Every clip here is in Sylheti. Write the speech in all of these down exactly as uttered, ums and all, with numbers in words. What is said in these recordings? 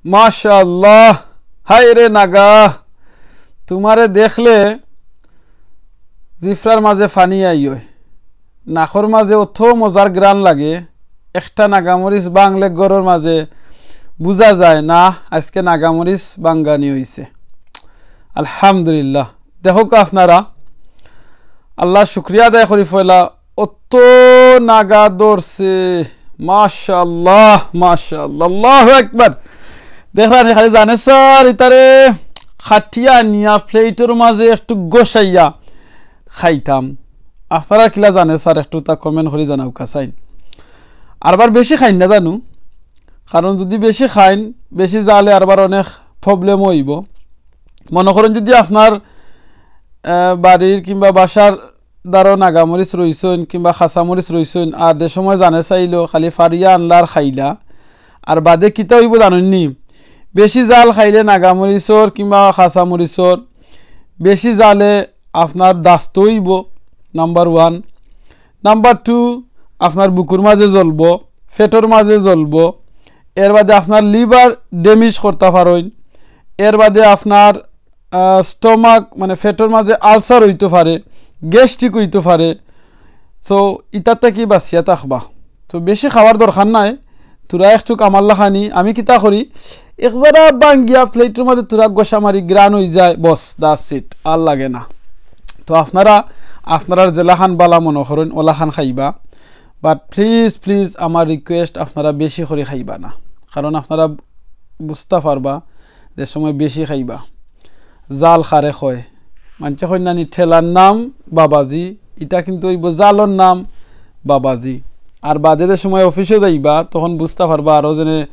মাশাআল্লাহ। হায় রে নাগা, তুমারে দেখলে জিফরার মাঝে ফানি আইয়, নাকর মাঝে অত মজার গ্রান লাগে। একটা নাগামরিচ বাংলে গরর মাঝে বুঝা যায় না আজকে নাগামরিচ বাঙ্গানি অইছে। আলহামদুলিল্লাহ। দেখউক্কা আপনারা, আল্লার শুকরিয়া আদায় করি। পয়লা অত নাগা ধরছে। মাশাআল্লাহ, মাশাআল্লাহ, আল্লাহু আকবার। দেখরা নি, খালি জানে স্যার, ইতারে কাটিয়া নিয়া প্লেটর মাঝে একটু গোসাইয়া খাইতাম। আপনারা কিলা জানে স্যার, একটু তা comment করি জানাউক্কা চাইন। আরবার বেশি খাইন না জানু, কারণ যুদি বেশি খাইন, বেশি জালে আরবার অনেক problem অইবো। মনো করইন যুদি আপনার, আহ, বাড়ির কিংবা বাসার ধারো নাগামরিচ রইছইন কিংবা কাঁচামরিচ রইছইন, আর যে সময় জানে চাইলো খালি ফারিয়া আনলা আর খাইলা, আর বাদে কিতা অইবো জানইন নি? বেশি জাল খাইলে নাগামরিচর কিংবা কাঁচামরিচর বেশি জালে আপনার দাস্ত অইবো, number one। Number two, আপনার বুকুর মাঝে জ্বলবো, পেটর মাঝে জ্বলবো, এর বাদে আপনার liver damage করতা পারইন, এর বাদে আপনার, আহ, stomach মানে পেটর মাঝে ulcer অইতো পারে, gastric অইতো পারে। So ইতার থাকি বাঁচিয়া থাকবা। তো বেশি খাওয়ার দরকার নাই, থুড়া একটুক আমার লাখানি। আমি কিতা করি, একবারা বাঙ্গিয়া প্লেটর মাঝে থুড়া গোসা মারি, গ্রান অইযায়, বস, that's it, আর লাগে না। তো আপনারা, আপনারার যেলাখান বালা মনো করইন, ওলাখান খাইবা, but please, please, আমার request, আপনারা বেশি করি খাইবা না, কারণ আপনারা বুঝতা পারবা যে সময় বেশি খাইবা। জাল কারে কয়? মানষে কইন না নি, ঠেলার নাম বাবাজি, ইটা কিন্তু অইবো জালর নাম বাবাজি। আর বাদে যে সময় অফিসো যাইবা, তখন বুঝতা পারবা আরো যেনে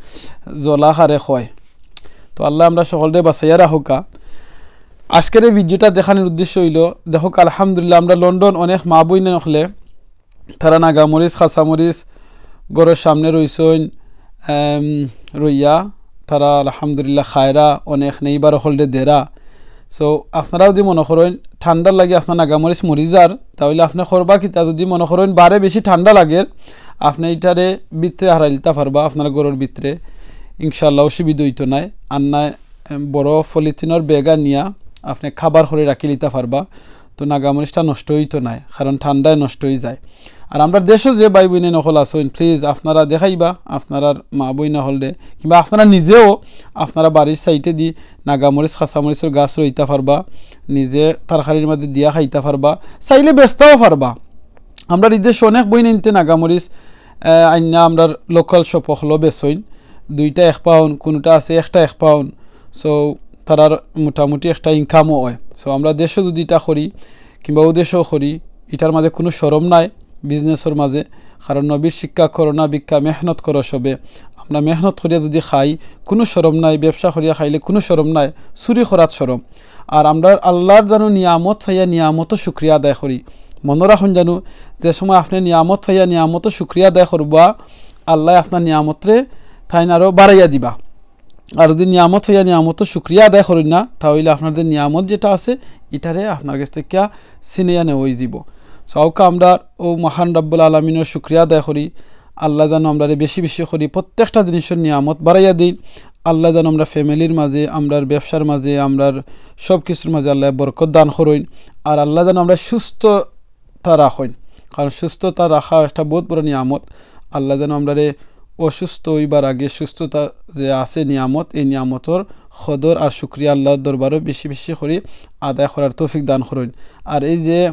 জ্বলা কারে কয়। তো আল্লায় আমরা সকলরে বাঁচাইয়া রাখউক্কা। আজকের এই ভিডিওটা দেখানির উদ্দেশ্য অইলো, দেখউক্কা, আলহামদুলিল্লাহ, আমরা লন্ডন অনেক মা বইন অকলে তারা নাগামরিচ, কাঁচামরিচ ঘরর সামনে রইছইন, এম, রইয়া তারা আলহামদুলিল্লাহ খায়রা, অনেক neighbour অকলরে দেরা। So আপনারা যুদি মনো করইন ঠান্ডার লাগি আপনার নাগামরিচ মরি যার, তা অইলে আপনে করবা কিতা? যুদি মনো করইন বারে বেশি ঠান্ডা লাগের, আপনে ইটারে ভিতরে হারাইলিতা পারবা, আপনার ঘরর ভিতরে, ইনশাআল্লাহ অসুবিধা অইতো নায়। আর নায়, এম, বড় পলিথিনর ব্যাগ আনিয়া আপনে cover করি রাখিলিতা পারবা। তো নাগামরিচটা নষ্ট অইতো নায়, কারণ ঠান্ডায় নষ্ট অইযায়। আর আমরার দেশো যে ভাই বইন অকল আছইন, please আপনারা দেখাইবা আপনারার মা বইন অকলরে, কিংবা আপনারা নিজেও আপনারা বাড়ির সাইডেদি নাগামরিচ, কাঁচামরিচর গাছ রইতা পারবা, নিজে তরকারির মাঝে দিয়া খাইতা পারবা, চাইলে বেচতাও পারবা। আমরার ই দেশো অনেক বইন আইন্তে নাগামরিচ, আহ, আইন্না আমরার local shop অকলো বেচইন, দুইটা এক পাউন্ড, কুনুটা আছে একটা এক পাউন্ড। So তারার মোটামুটি একটা income-ও অয়। So আমরা দেশো যুদি ইটা করি কিংবা অউ দেশো করি, ইটার মাঝে কুনু শরম নাই business-র মাঝে, কারণ নবীর শিক্ষা, "করো না ভিক্ষা, মেহনত করো সবে।" আমরা মেহনত করিয়া যুদি খাই, কুনু শরম নাই, ব্যবসা করিয়া খাইলে কুনু শরম নাই, চুরি করাত শরম। আর আমরা আল্লার জানু নিয়ামত পাইয়া নিয়ামতর শুকরিয়া আদায় করি। মনো রাখইন জানু, যে সময় আপনে নিয়ামত পাইয়া নিয়ামতর শুকরিয়া আদায় করবা, আল্লায় আপনার নিয়ামতরে তাইন আরো বাড়াইয়া দিবা। আর যুদি নিয়ামত পাইয়া নিয়ামতর শুকরিয়া আদায় করইন না, তা অইলে আপনার যে নিয়ামত যেটা আছে, ইটারে আপনার গেছ থাকি ছিনাইয়া নেওয়া অইযিবো। So আউক্কা আমরা অউ মহান রব্বুল আলামিনর শুকরিয়া আদায় করি। আল্লায় জানু আমরারে বেশি বেশি করি প্রত্যেকটা জিনিসর নিয়ামত বাড়াইয়া দেইন। আল্লায় জানু আমরার family-র মাঝে, আমরার ব্যবসার মাঝে, আমরার সব কিছুর মাঝে আল্লায় বরকত দান করইন। আর আল্লায় জানু আমরারে সুস্থতা রাখইন, কারণ সুস্থতা রাখা একটা বউত বড় নিয়ামত। আল্লায় জানু আমরারে অসুস্থ অইবার আগে সুস্থতা যে আছে নিয়ামত, এই নিয়ামতর কদর আর শুকরিয়া আল্লার দরবারো বেশি বেশি করি আদায় করার তৌফিক দান করইন। আর এই যে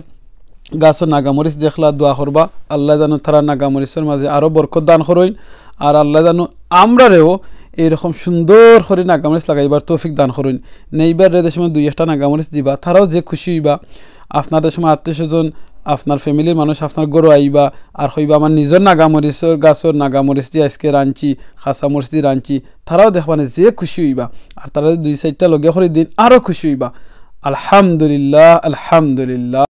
গাছর নাগামরিচ দেখলা, দোয়া করবা, আল্লায় জানু তারার নাগামরিচর মাঝে আরো বরকত দান করইন। আর আল্লায় জানু আমরারেও এইরকম সুন্দর করি নাগামরিচ লাগাইবার তৌফিক দান করইন। Neighbour-রে যে সময় দুই একটা নাগামরিচ দিবা, তারাও যে খুশি অইবা। আপনার যে সময় আত্মীয় স্বজন, আপনার family-র মানুষ আপনার ঘরো আইবা আর কইবা, "আমার নিজর নাগামরিচর গাছর নাগামরিচ দি আইজকে রানছি, কাঁচামরিচ দি রানছি", তারাও দেখবা নে যে খুশি অইবা। আর তারা যুদি দুই চাইরটা লগে করি দেইন, আরো খুশি অইবা। আলহামদুলিল্লাহ, আলহামদুলিল্লাহ।